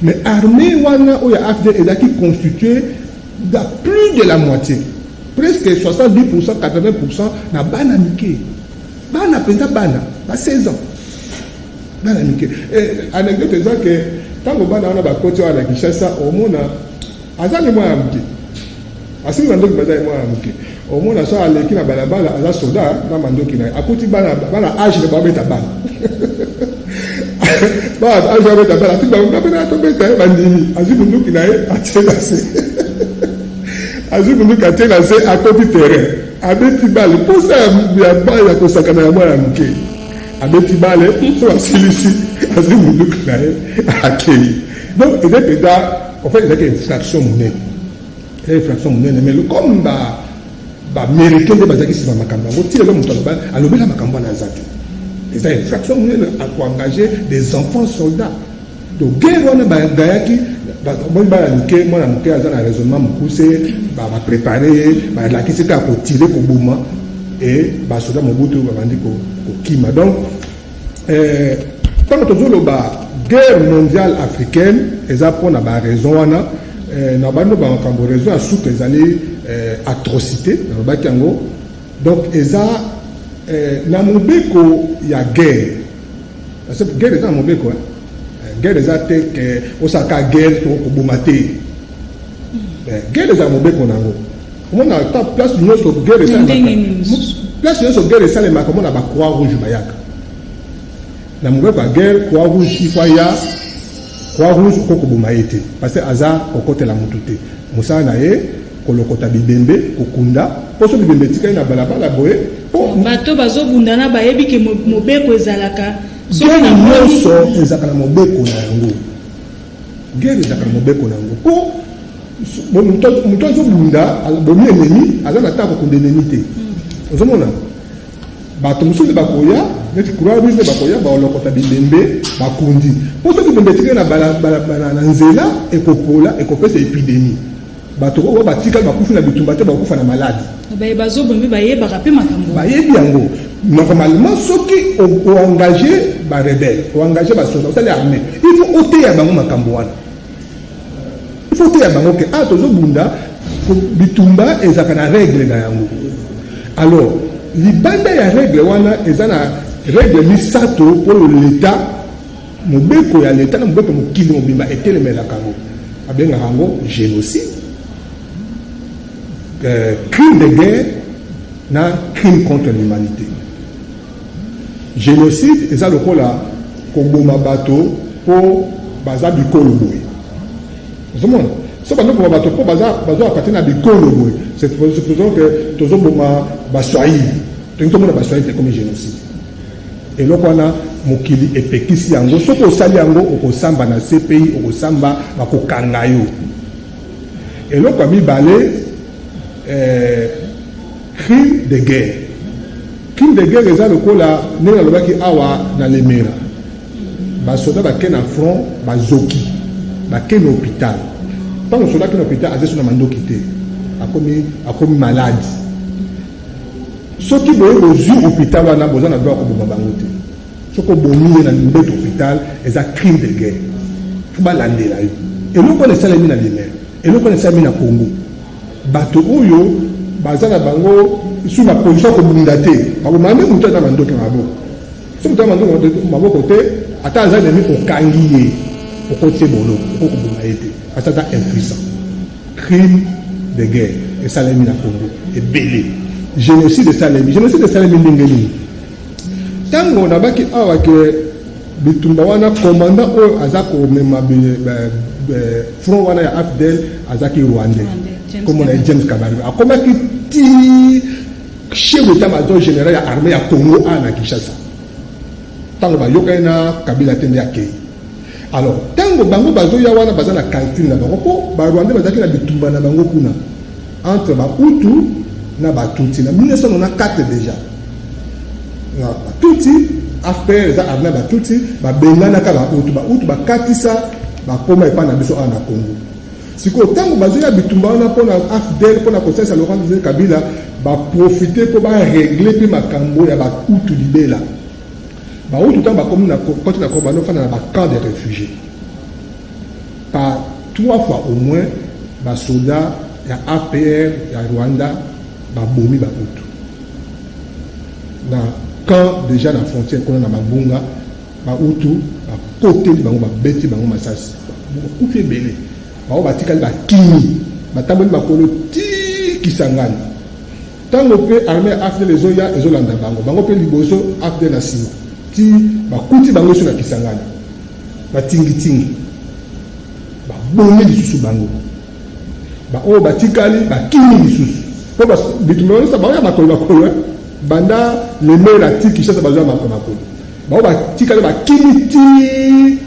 Mais armée wana oyo ya AFDL ezalaki constitué de plus de la moitié, presque 70%, 80% na bana mike, bana mpenza, bana ba 16 ans, bana mike. Anecdote eza ke ntango bana wana bakoti awa na Kinshasa, omona aza ni mwana moke, asimbi mandoki, baza ye mwana moke. Omona so aleki na balabala, aza soda na mandoki na ye, akuti bana, bana age na babeta, bana bana age babeta bana, ati bango mpe tobeta ye, bandimi. Azwi munduki na ye, atie na se, azwi munduki, atie na se, akoti terrain, abeti balle. Mposa ya balle ya kosakana ya mwana moke, abeti balle. So asilisi, azwi munduki na ye, akei. Donc eza mpenza, en fait, ezalaki infraction monene, eza infraction monene. Mais comme ba baaméricain nde bazalaki nsima makambo yango, ti lelo moto alobela makambo wana aza te. Eza infraction monene akoengager des enfants soldats. Donc guerre wana bagayaki moni bana mike, mwana moke aza na raisonnement mokuse, baprépare ye, balakisi kaka kotirer, koboma, e basoda Mobutu babandi kokima. Donc ntango tozoloba guerre mondiale africaine, eza mpona baraison wana. Na bando bamakambo, raison ya suka ezali atrocité nalobaki yango. Donc eza na mobeko ya guerre, parce que guerre eza na mobeko. Guerre eza te ke osalaka guerre to koboma te. Guerre eza na mobeko na yango. Omona ta place nyonso guerre esalemaka, place nyonso guerre esalemaka, omona bacroix rouge bayaka. Na mobeko ya guerre, croix rouge ifo aya. Croix rouge oko koboma ye te, parce que aza kokotela motu te. Mosala na ye kolokota bibembe, kokunda, mpo so bibembe etikali na balabala boye.
Bato bazobundana bayebi ke mobeko ezalaka.
Guerre nyonso ezalaka na mobeko na yango. Guerre ezalaka na mobeko na yango, mpo moto azobunda, bomi ennemi, aza na ntango kokunda ennemi te. Ozomona bato mosusu nde bakoya, neti croix rouge nde bakoya, balokota bibembe, bakundi, mpo so bibembe etikali na nzela, ekopola, ekopesa épidémie. Bato oyo batikali bakufi na bitumba te, bakufa na maladi.
Baye bazobombe bayebaka mpe makambo.
Bayebi yango. Normalement, soki oengage barebelle, oengage basoda, osali armée, il faut oteya bango makambo wana. Il faut oteya bango ke ah, tozobunda, bitumba ezalaka na règle na yango. Alors libanda ya règle wana, eza na règle misato oyo leta, mobeko ya leta na mobeko mokili mobimba etelemelaka yango. Abengaka yango génocide, crime de guerre na crime contre l'humanité. Génocide eza lokola koboma bato mpo baza bikolo boye. Ozomona, so bazoboma bato mpo baza appartenir na bikolo boye, supposons que tozoboma Baswahili, tolingi tomona Baswahili te, komi génocide. Eloko wana mokili epekisi yango. Soki osali yango, okosamba na CPI, okosamba, bakokanga yo. Eloko ya mibale, crime de guerre. Crime de guerre eza lokola ndenge nalobaki awa na Lemera, basoda bake na front, bazoki, bake na hôpital. Ntango soda ake na hôpital, aza so na mandoki te, akomi malade. Soki boye bozwi hôpital wana, boza na droit koboma bango te. Soki obomi ye na mbeto hôpital, eza crime de guerre, fo balandela yo. Eloko wana esalemi na Lemera, eloko wana esalemi na Congo. Bato oyo baza na bango su na position kobunda te, bakoboma nde moto aza mandoki na maboko. So moto aza mandoki maboko te, ata aza nemi, okangi ye, okoti ye boloko, okokoboma ye te, parce aza impuissant. Crime de guerre esalemi na Congo ebele. Génocide esalemi. Génocide esalemi ndenge nini? Ntango nabaki awa ke bitumba wana, commandant oyo aza komema front wana ya AFDL azalaki rwandais, kombo na ye James Kabarebe. Akomaki ti chef d'état major général ya armée ya Congo a na Kinshasa. Ntango bayokani na Kabila te, nde akei. Alors ntango bango bazoya wana, baza na calcul na bango, mpo barwandais bazalaki na bitumba na bango kuna entre Bahutu. Na Batutsi na 1994 déjà, na Batutsi, AFPR eza armée ya Batutsi, babenganaka Bahutu. Bahutu bakatisa, bakóma epai na biso awa na Congo. Sikoyo ntango bazoya bitumba wana mpona AFDL, mpona kosalisa Laurent Désiré Kabila, baprofite mpo barégler mpe makambo ya Bahutu libela. Bahutu ntango bakomi na koti na Congo, bandofanda na bacamp de réfugiés. Par trois fois au moins, basoda ya APR ya Rwanda babomi Bahutu na camp déjà na frontière kuna na Mabunga. Bahutu bakoteli bango, babeti bango masasi, bakufi ebele. Bango batikali, bakimi, batamboli makolo ti Kisangani. Ntango mpe armée ya AFDL ezoya, ezolanda bango, bango mpe liboso, AFDL na nsima, ti bakuti bango so na Kisangani, batingitingi, babomi lisusu bango. Baoyo batikali bakimi lisusu, mpo bitumba nyonso baoya makolo makolo, banda Lemera ti Kinshasa, bazwa makolo makolo. Bao batikali bakimi ti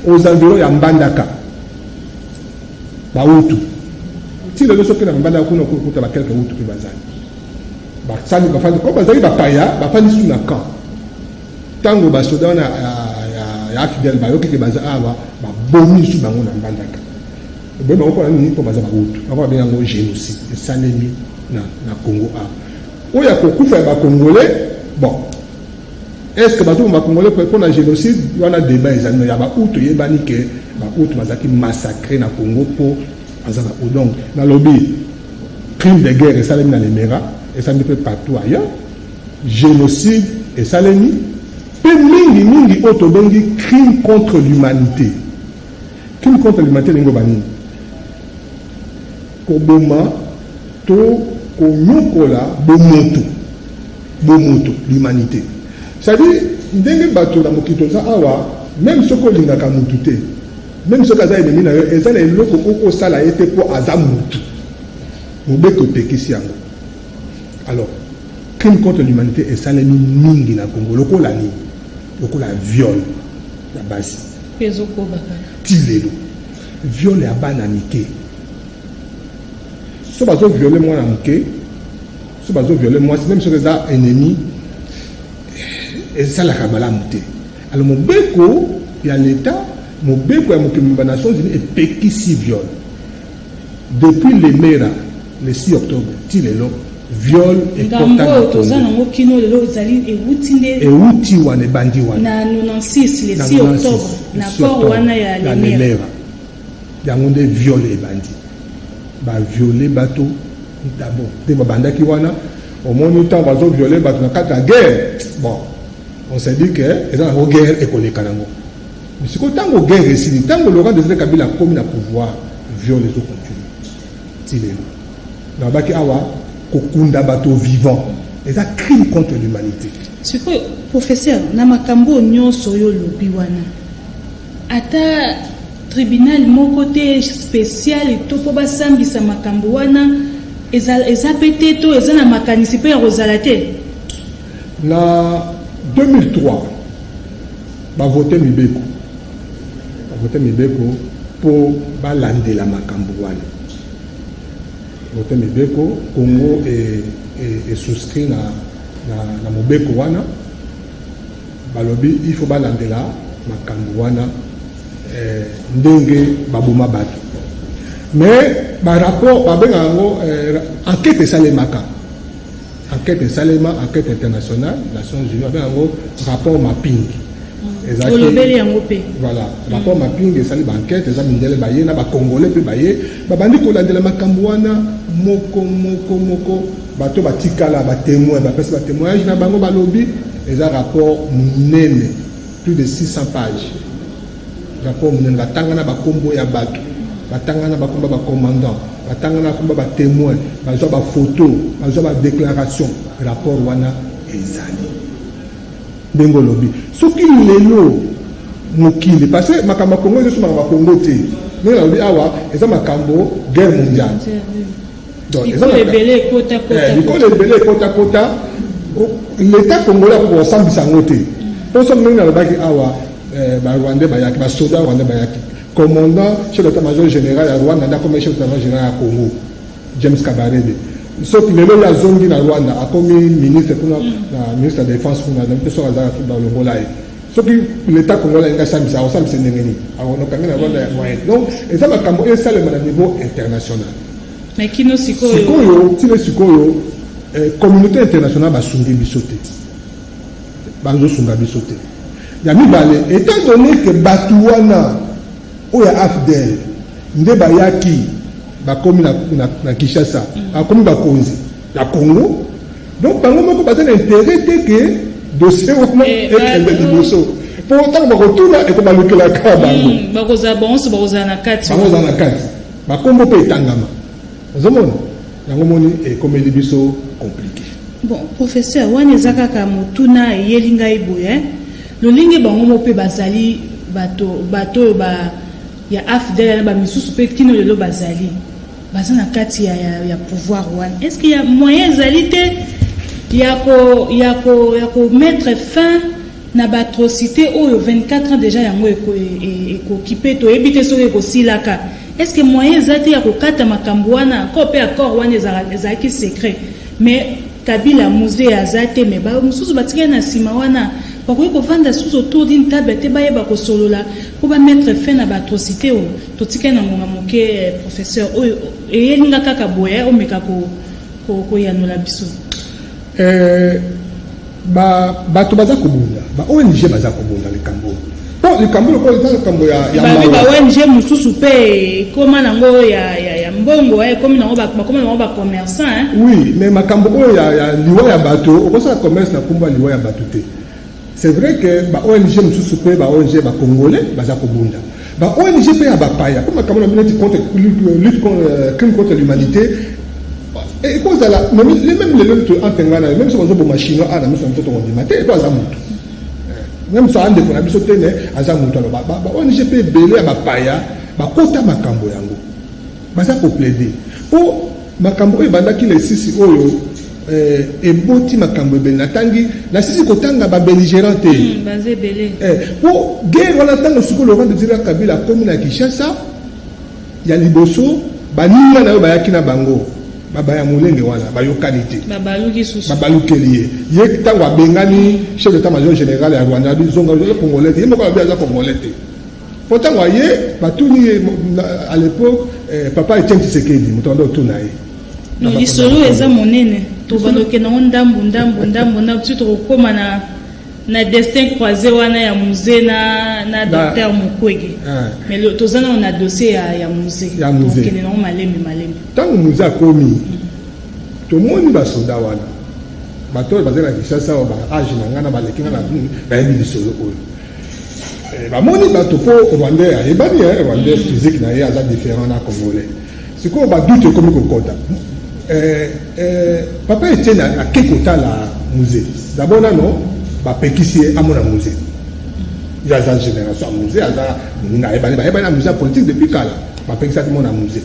aux environs ya Mbandaka. Bahutu ti lelo, soki na Mbandaka kuna okuta baquelques Hutu mpe bazali, basali, bafandi ko bazali bapaya, bafandi su na camp. Ntango basoda wana ya AFDL bayoki ke baza awa, babomi lisusu bango na Mbandaka. Boyi bango mpona nini? Mpo baza Bahutu. Bango babengi yango génocide. Esalemi na Congo awa. Oyo ya kokufa ya Bacongolais, bon, est ce que bazoboma Bacongolais mpona génocide wana? Débat ezali. Ya Bahutu, eyebani ke Bahutu bazalaki massacre na Congo mpo baza Bahutu. Donc nalobi crime de guerre esalemi na Lemera, esalemi mpe partout ailleurs, génocide esalemi mpe mingimingi oyo tobengi crime contre l'humanité. Crime contre l'humanité elingi banini? Koboma to konyokola bomoto, bomoto, l'humanité. C'est-à-dire ndenge bato na mokili toza awa, même soki olingaka mutu te, même soki aza ennemi na yo, eza na eloko okosala ye te mpo aza mutu. Mobeko epekisi yango. Alors crime contre l'humanité esalemi mingi na Congo. Lokola nini? Lokola viol ya basi.
Ezokoba kaka.
Ti lelo, viol ya bana mike. So bazoviole mwana moke, so bazoviole mwasi, même soki eza ennemi, esalaka malamu te. Alors mobeko ya l'État, mobeko ya mokili ba Nations Unies epekisi viol. Depuis Lemera le 6 octobre ti lelo, viol.
Ngambo oyo toza nango kino lelo ezali ewuti nde
Ewuti wana, ebandi wana.
Na 96, le 6 octobre, na accord wana ya Lemera.
Yango nde viol ebandi, baviole bato d'abord nde babandaki wana. Omoni ntango bazoviole bato na kati ya guerre, bon, on s'est dit que eza nango guerre, ekoleka nango. Mais sikoyo ntango guerre esili, ntango Laurent Désiré Kabila akomi na pouvoir, viol ezocontinue ti lelo. Nabaki awa, kokunda bato vivant eza crime contre l'humanité.
Sikoyo professeur, na makambo oyo nyonso oyo olobi wana, ata tribunal moko te spécial to mpo basambisa makambo wana eza mpe te, to eza na makanisi mpe ya kozala te?
Na 2003 bavote mibeko, bavote mibeko mpo balandela makambo wana. Vote mibeko, Congo esouscrit na mobeko wana. Balobi il faut balandela makambo wana, ndenge baboma bato. Mais barapport babengaka yango enquête esalemaka, enquête esalema, enquête internationale, Nations Unies, babengaka yango rapport mapping.
Olobeli yango mpe.
Voilà, rapport mapping esali baenquête. Eza mindele baye na Bacongolais mpe baye, babandi kolandela makambo wana moko moko moko. Bato batikala batémoin, bapesi batémoignage na bango, balobi. Eza rapport monene, plus de 600 pages, rapport monene. Batanga na bakombo ya bato, batanga na bakombo ya bacommandant, batanga na bakombo ya batémoin, bazwa bafoto, bazwa badéclaration. Rapport wana ezali. Ndenge olobi, soki lelo mokili, parce que makambo ya Congo ezoso makambo ya Congo te. Ndenge nalobi awa, eza makambo guerre mondiale.
Bikolo ebele ekota.
Bikolo ebele ekotakota. L'État congolais akoki kosambisa yango te, mpo soki ndenge nalobaki awa, Barwandais bayaki, basoda rwandais bayaki, commandant chef d'état major général ya Rwanda nde akomi chef d'état major général ya Congo, James Kabarebe. Soki lelo oyo azongi na Rwanda, akomi ministre kuna, na ministre ya Défense kuna, na mpe soki azalaka balongola ye, soki l'État congolais alingi asambisa, akosambisa ndenge nini? Akonokangi na Rwanda ya moyen. Donc eza makambo oyo esalema na niveau international.
Mais kino sikoyo?
Sikoyo, ntina sikoyo, communauté internationale basungi biso te, bazosunga biso te. Ya mibale, étant donné que bato wana oyo ya AFDL nde bayaki, bakomi na Kinshasa, bakomi bakonzi ya Congo, donc bango moko baza na intérêt te ke dossier wana ekende liboso, mpo ntango bakotuna, ekobalukelaka bango.
Bakozala bango nyonso, bakozala na kati.
Bango ozala na kati, bakombo mpe etangama. Ozomona yango, moni ekomeli biso compliqué.
Bon, professeur, wana eza kaka motuna eyeli ngai boye. Lolingi bango mo mpe bazali bato oyo ya AFDL na bamisusu mpe kino lelo bazali, baza na kati ya pouvoir wana, est ce que ya moyen ezali te ya ko mettre fin na baatrocité oyo? 24 ans déjà yango ekoki mpe toyebi te soki ekosilaka. Est ce que moyen eza te ya kokata makambo wana ko mpe accord wana ezalaki secret? Mais Kabila, Mzee aza te, mais bamosusu batikali na nsima wana, bakoki kovanda susu autour d'une table te, bayeba kosolola mpo bamettre fin na baatrocité oyo? Totikali na ngonga moke, professeur. Oyo eyelinga kaka boye, omeka koyanola biso.
Bato baza kobunda, ba ONG baza kobunda likambo oyo, po likambo lokola eza likambo ya
babi ba ONG mosusu mpe ekóma nango ya mbongo, ekomi nango, bakóma nango bacommerçant.
Oui, mais makambo oyo ya liwa ya bato, okosala commerce na nkombo ya liwa ya bato te. C'est vrai que ba ONG mosusu mpe, ba ONG bacongolais baza kobunda, ba ONG mpe ya bapaya, mpo makambo na bino neti contre lutte, crime contre l'humanité, ekozala même lelo entre ngai na yo, même soki bazoboma Chinois a na miso na biso, tokondima te, po aza motu, même so andeko na biso te, ne aza motu. Alo ba ONG mpe ebele ya bapaya bakota makambo yango, baza koplaider mpo makambo oyo ebandaki na esisi oyo, eboti makambo ebele. Natangi, nasisi kotanga babelligérant te.
Baza ebele.
Mpo guerre wana, ntango sikoyo Laurent Désiré Kabila akomi na Kinshasa, ya liboso baninga na yo bayaki na bango, babaya molenge wana, bayokani te.
Babaluki susu.
Babalukeli ye. Ye ntango abengani chef d'état major général ya Rwanda, abi zonga, aza congolais te. Ye moko abi aza congolais te, po ntango aye, batuni ye à l'époque, papa Etienne Tshisekedi, moto anda otuna ye.
No, lisolo eza monene, tobanda okende yango ndambu ndambu ndambu ndambu ti tokokóma na destin croisé wana ya Mzee na docteur Mukwege. Mais toza nano na dossier ya Mzee.
Ya Mzee.
Tokende nango malembe malembe.
Ntango Mzee akomi, tomoni basoda wana, bato oyo bazali na Kinshasa, oyo ba âge na ngai na baleki ngai na bayebi lisolo oyo. Bamoni bato, mpo Rwandais ayebani, Rwandais physique na ye aza différent na Congolais. Sikoyo badoute ekomi kokɔta. Papa Etienne ake kotala Mzee. D'abord nano bapekisi ye amona Mzee. Ye aza génération ya Mzee, aza moninga, ayebani, bayebani na Mzee ya politique depuis kala. Bapekisaki mona Mzee.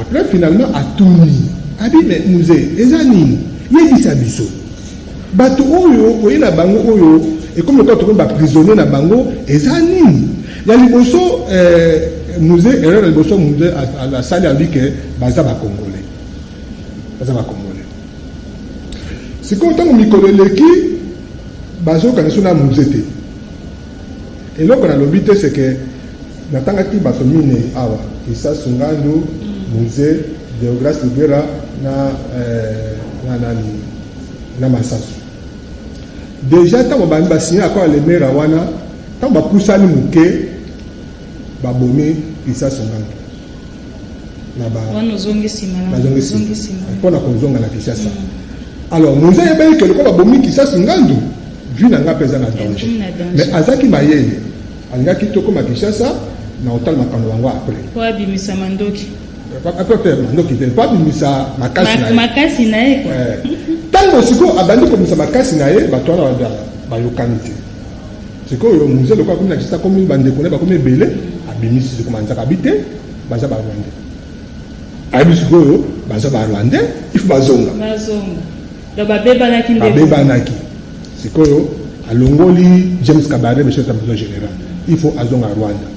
Après, finalement atuni, abi: "Mais Mzee, eza nini? Yebisa biso, bato oyo oye na bango oyo ekomi lokola tokomi baprisonnier na bango, eza nini?" Ya liboso, Mzee, erreur ya liboso Mzee asali, abi ke baza bacongolais, baza bacongolais. Sikoyo ntango mikolo eleki, bazokana so na Mzee te. Eloko nalobi te, c'est que natangaki bato minei awa: Kisasu Ngandu, Mzee, Deograce Lubera na nani, na Masasu. Déjà ntango bandi basigner accord ya Lemera wana, ntango bapusani moke, babomi Kisasu Ngandu na ba
Wana ozongi nsima na
bazongi
ozongi nsima.
Mpona kozonga na Kinshasa. Alors Mzee ayebaki ke lokola babomi Kisasi Ngandu, vie na nga mpe eza na danger.
Ekomi na danger.
Mais azalaki mayele, alingaki tokóma Kinshasa na kotala makambo yango après.
Po abimisa mandoki.
Après te, mandoki te, po abimisa makasi na ye.
Makasi na ye kwa.
Ntango sikoyo abandi kobimisa makasi na ye, bato wana bayokani te. Sikoyo Mzee lokola akomi na Kinshasa, akomi bandeko na ye bakomi ebele, abimisi sikoyo manzaka, abi te, baza barwandais. Ayebi sikoyo baza barwandais, il faut bazonga.
Bazonga. Donc babebanaki nde.
Babebanaki. Sikoyo alongoli James Kabarebe chef d'état-major général, il faut azonga Rwanda.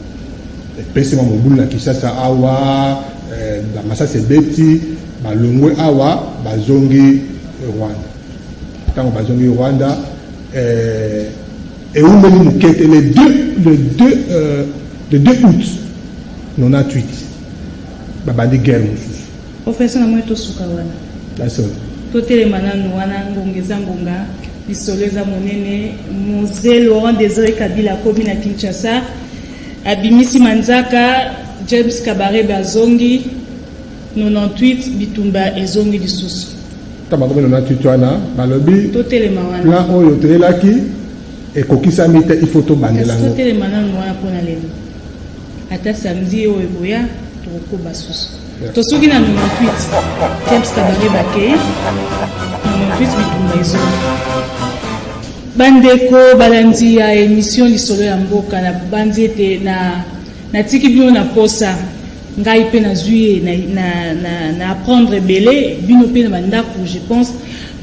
Epesi mwa mobulu na Kinshasa awa, bamasasi ebeti. Balongwe awa, bazongi Rwanda. Ntango bazongi Rwanda, ewumeli moke te, le 2 août 98, babandi guerre mosusu.
Professeur, na moi tosuka wana.
That's all.
Totelema nanu wana. Ngonga eza ngonga, lisolo eza monene. Mzee Laurent Désiré Kabila akomi na Kinshasa, abimisi manzaka, James Kabarebe azongi. 98, bitumba ezongi lisusu.
Ntango bakomi 98 wana, balobi
Totelema wana.
Plan oyo toyelaki ekokisami te, il faut tobandela
Kasi
yango.
Totelema nanu wana mpona lelo. Ata samedi oyo ekoya, tokokoba susu. Tosoki na 98, James Kabarebe akei. 98, bitumba ezongi. Bandeko balandi ya émission Lisolo ya Mboka, na bandi ete na natiki bino na posa. Ngai mpe nazwi ye na apprendre ebele. Bino mpe na bandako, je pense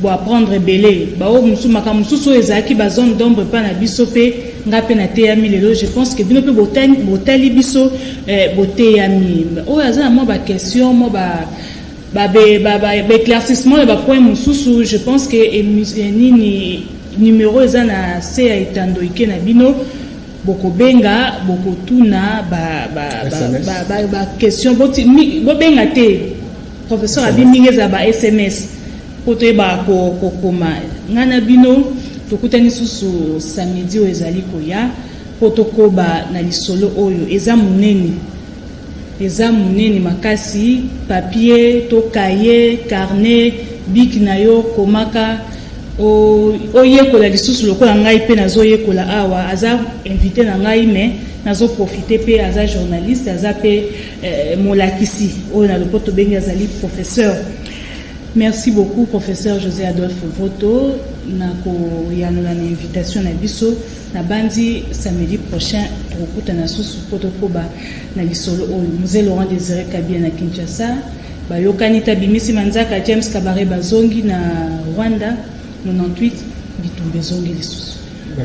bo apprendre ebele. Bao mosusu, makambo mosusu oyo ezalaki bazone d'ombre mpa na biso mpe ngai mpe nateyami lelo. Je pense que bino mpe botali biso, boteyami. Oyo aza na mwa baquestion, mwa ba baéclaircissement ya bapoint mosusu, je pense que nini, numéro eza na se ya etando ike na bino. Bokobenga, bokotuna baquestion. Bobenga te, professeur abi mingi ezala ba SMS mpo toyebaka kokoma. Ngai na bino tokutani susu samedi oyo ezali koya mpo tokoba na lisolo oyo. Eza monene, eza monene makasi. Papier to cahier, carnet, bic na yo, komaka, oyekola lisusu lokola ngai mpe nazoyekola awa. Aza invité na ngai, mais nazoprofite mpe. Aza journaliste, aza mpe molakisi oyo na lopoto tobengi azali professeur. Merci beaucoup, professeur José Adolphe Voto, na koyanola na invitation na biso. Nabandi samedi prochain tokokutana susu mpo tokoba na lisolo oyo. Mzee Laurent Désiré Kabila na Kinshasa, bayokani te, abimisi manzaka, James Kabarebe bazongi na Rwanda. 98, bitumba ezongi lisusu.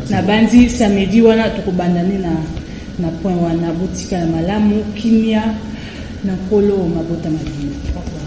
Nabandi samedi wana tokobanda nde na point wana. Botikala malamu, kimia na Nkolo, mabota mabino. Au revoir.